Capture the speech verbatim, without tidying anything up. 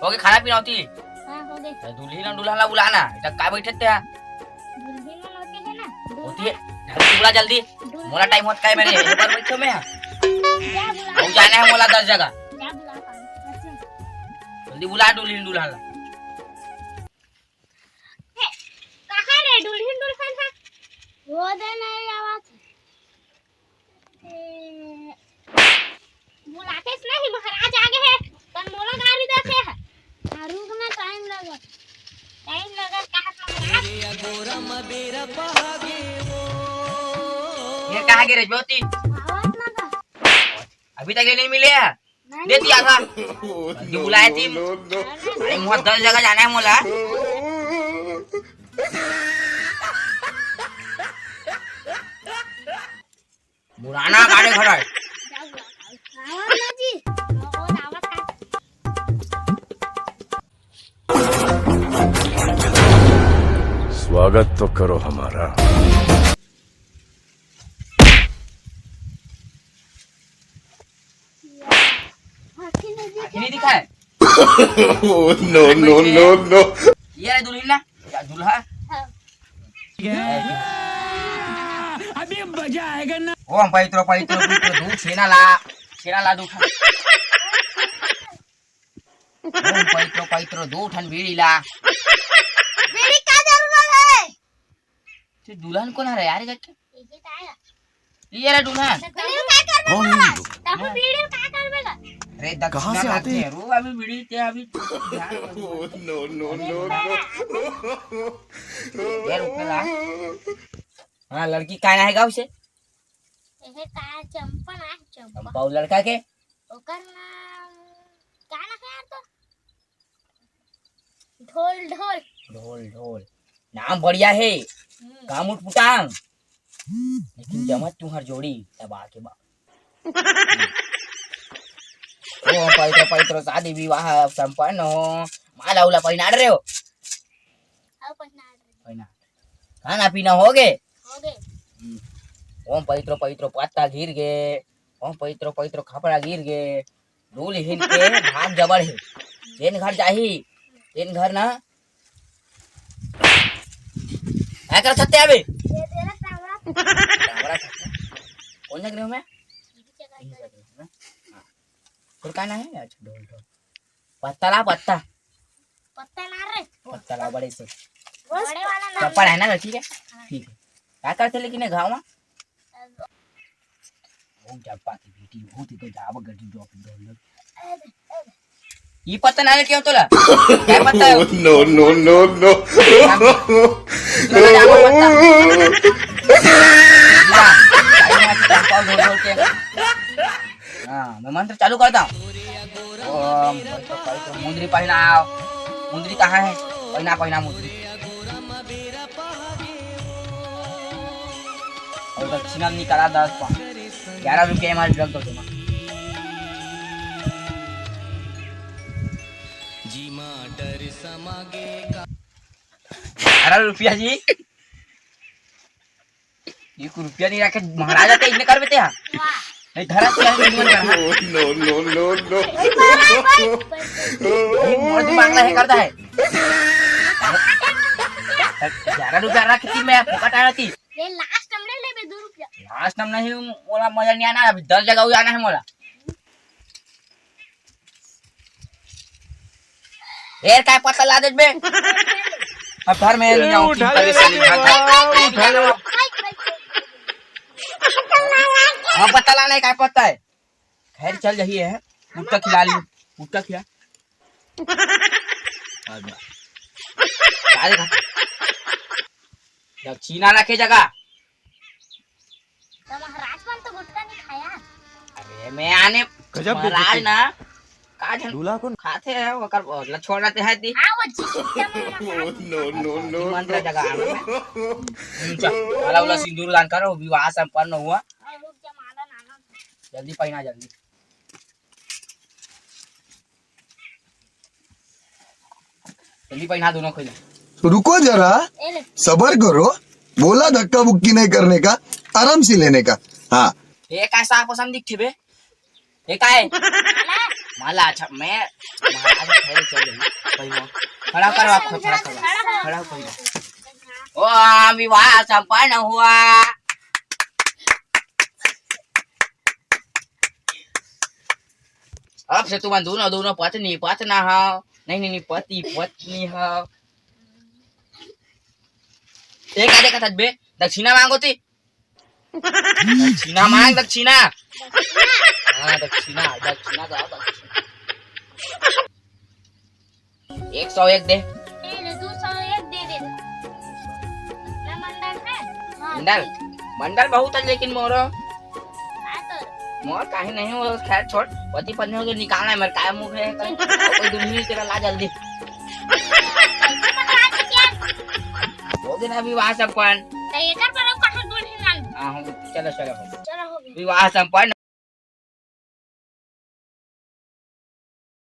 ओके, खाना पीना होती। हाँ, हो गई। तो दुल्हिन अउ दुल्हन ला बुलाना, इधर का बैठे थे? दुल्हिन मन होती है ना, होती है। ढंग से बुला जल्दी। दुल्हिन मोला टाइम होत काय मेरे, एक बार बैठो मैं। जा बुला। अउ जाना है मोला दस जगह। जा बुला पानी। अच्छा। जल्दी बुला दुल्हिन दुल्हन ला। हे, कहाँ रे दुल्हिन दुल्हन है? वो दे नहीं आवाज। ए, बुलातेस नहीं, महाराज आगे है, तब मोला गारी देते हैं। हाँ, रुक ना, टाइम लगा। टाइम लगा, कहाँ महाराज? ये कहाँ गिरे ज्योति? आवाज लगा। अभी तक ये नहीं मिले हैं। नहीं। दे दिया था। ये बुलाए थी। अरे, मुँह दस जगह जाना है मोला। बुलाना काटे खड़ा है। आवाज ना जी। और आवाज का स्वागत तो करो हमारा। आँखें नहीं दिखाए। नो, नो, नो, नो। ये रहे दुल्हिन ना, या दूल्हा। हाँ। अभी मजा आएगा ना। ओम पवित्र पवित्र पवित्र दू छेना ला, छेना ला दू ठन। ओम पवित्र पवित्र दू ठन बीड़ी ला। बीड़ी का जरूरत है? ते दुल्हन कोन हरे यार, जाके? यही तो आया। ये रे दुल्हन। तो बीड़ी का करबे कौन है? तब बीड़ी का करबे ला? अरे दक्षिणा कहाँ से आते हैं? रू अभी बीड़ी ते अभी। नो, नो, नो, नो। ये रुक ला। हाँ, लड़की का ना है गाँव से? यही का चंपा ना है, चंपा। चंपा, वो लड़का के? ओकर नाम का ना है यार तो? ढोल, ढोल। ढोल, ढोल। नाम बढ़िया हे। हम्म। काम उठपुटांग। लेकिन जमत तुंहर जोड़ी तब आके बा। ओ पवित्र, पवित्र शादी विवाह संपन्न हो। माला उला पहिनाड़ रहे हो? हाँ, पहिनाड़ रहे। पहिनाड़। खाना पीना हो गे? हो गे। हम्म। ओम पवित्र, पवित्र पत्ता गिर गे। ओम पवित्र, पवित्र खपड़ा गिर गे। दुल्हिन के भाग जबड़ हे। जेन घर जाही, तेन घर ना। काय करत हत्ते अबे? ये दे ना टावरा। टावरा करत। कौन जग रहे हो मैं? नीचे का इही जग रहे हो ना? हाँ। फिर का ना है? अच्छा, ढोल, ढोल। पत्ता ला, पत्ता। पत्ता ना रे। पत्ता ला बड़े से। बड़े वाला ना। चप्पल है ना, ठीक है? हाँ। ठीक है। का करते लेकिन ये घाव में? बहुत जब पाती बेटी, बहुत ही तो जाब गड्डी ड्रॉप ड्रॉप। ये पता ना है क्यों तोला? क्या पता है? नो, नो, नो, नो। दूसरा का जाबो पता। ला, सारी माँ की चंपा ढोल ढोल के। हाँ, मैं मंत्र चालू करता हूँ। ओम, मुंदरी पहनाओ। मुंदरी कहाँ है? पहना, पहना मुंदरी। अउ दक्षिणा निकाला दस पाँच, ग्यारह रुपया हमारे जग दो जमा। ग्यारह रुपया जी, एक रुपया नहीं रखे महाराज आते इतने कर बेटे हाँ। नहीं धरा क्या है, नहीं धरा। नो, नो, नो, नो। ये मोर दिमाग ना है करता है। ग्यारह रुपया रख के मैं फोकट आया थी। ये लास्ट हम ले लेबे दो रुपया। लास्ट हम नहीं, मोला मजा नहीं आना, अभी दस जगह जाना है मोला। यार काय पत्ता ला दे बे। अब घर में नहीं जाऊँ, उठा ले, परेशानी उठा ले, उठा ले। हाँ पत्ता लाना है, काय पत्ता है? खैर चल जाइए है। गुटखा खिला ली, गुटखा खिला। आ जा। काय देखा? दक्षिणा रखे जगह। तो महाराज मन तो गुटखा नहीं खाया। अरे मैं आने गजब महाराज बेइज्जती। ना का झन दूल्हा कौन? खाते हैं ओकर मतलब छोड़ रहते हैं दी। हाँ वो जी। नो, नो, नो, मंत्र नो। जगह आना है। हम्म, चल, माला उला सिंदूर दान करो, विवाह संपन्न हुआ। और रुक जा, माला नाना। जल्दी पहना जल्दी। जल्दी पहना दोनों को। तो रुको जरा, ए ले। सबर करो, बोला धक्का बुक्की नहीं करने का, आराम से लेने का। हाँ। ये कैसा पसंद दिखते बे? ये का है? माला अच्छा, मैं महाराज खड़े चल गई। पहिला खड़ा करो, आप खड़ा करो, खड़ा करो। ओ, विवाह संपन्न हुआ। अब से तुमन दोनों, दोनों पत्नी पत्नी हो। नहीं, नहीं, नहीं, पति पत्नी हो। एक आधे का बे, दक्षिणा मांगो थी। दक्षिणा मांग, दक्षिणा। हाँ, दक्षिणा, दक्षिणा दो, दक्षिणा। एक सौ एक दे। ये ले, दो सौ एक दे दे। ना मंडल है? हाँ, मंडल? ठीक। मंडल बहुत है, लेकिन मोरो। हाँ, तो। मोर काहे नहीं हो, खैर छोड़। पति पत्नी हो के निकालना है, मेरे काय मुंह है, कोई दुनिया तेरा ला जल्दी। कैसे मंगला दे क्या? हो गया ना विवाह संपन्न। तो एकर पर कहाँ ढूंढे लाल? हाँ, हो गया। चलो, चलो, हो गया। चलो, हो गया। विवाह संपन्न।